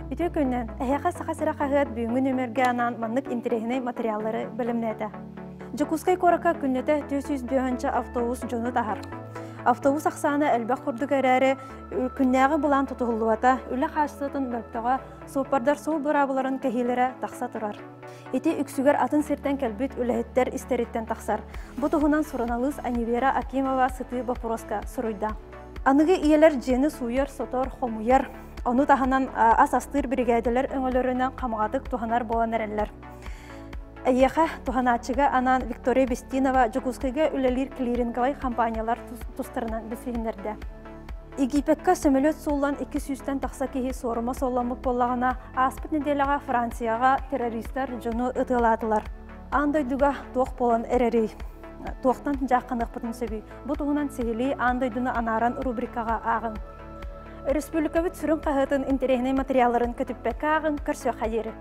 Үтүө күнүнэн! Эһиэхэ Саха сирэ хаһыат бүгүҥҥү нүөмэргэ анаан маннык интэриэһинэй материаллары бэлэмнээтэ. Дьокуускай куоракка күннэтэ 400 автобус дьону таһар. Автобус ахсаана элбэх курдук эрээри, күннээҕи былаан тутуһуллубата, үлэ хаачыстыбатын мөлтөҕө, суоппардар суол быраабыларын кэһиилэрэ тахса турар. Ити үксүгэр атын сиртэн кэлбит үлэһиттэр истэриттэн тахсар. Бу туһунан суруналыыс Анивера Акимова сытыы боппуруоска суруйда. Аныгы ийэлэр дьиэни сууйар-сотор, хомуйар, ону таһынан ас астыыр биригээдэлэр өҥөлөрүнэн хамаҕатык туһанар буолан эрэллэр. Эйиэхэ туһанааччыга анаан Виктория Бестинова Дьокуускайга үлэлиир клиринговай компаниялар тустарынан билсиһиннэрдэ. Египекка сөмөлүөт сууллан 200-тэн тахса киһи суорума суолламмыт буоллаҕына, ааспыт нэдиэлэҕэ Францияҕа террористар дьону ытыалаатылар. Аан дойдуга туох буолан эрэрий? Туохтан дьаахханыахпытын сөбүй? Бу туһунан сиһилии Аан дойдуну анааран рубрикаҕа ааҕыҥ. Өрөспүүбүлүкэбит сүрүн хаһыатын интэриэһинэй материалларын көтүппэккэ ааҕыҥ, көрсүөххэ диэри.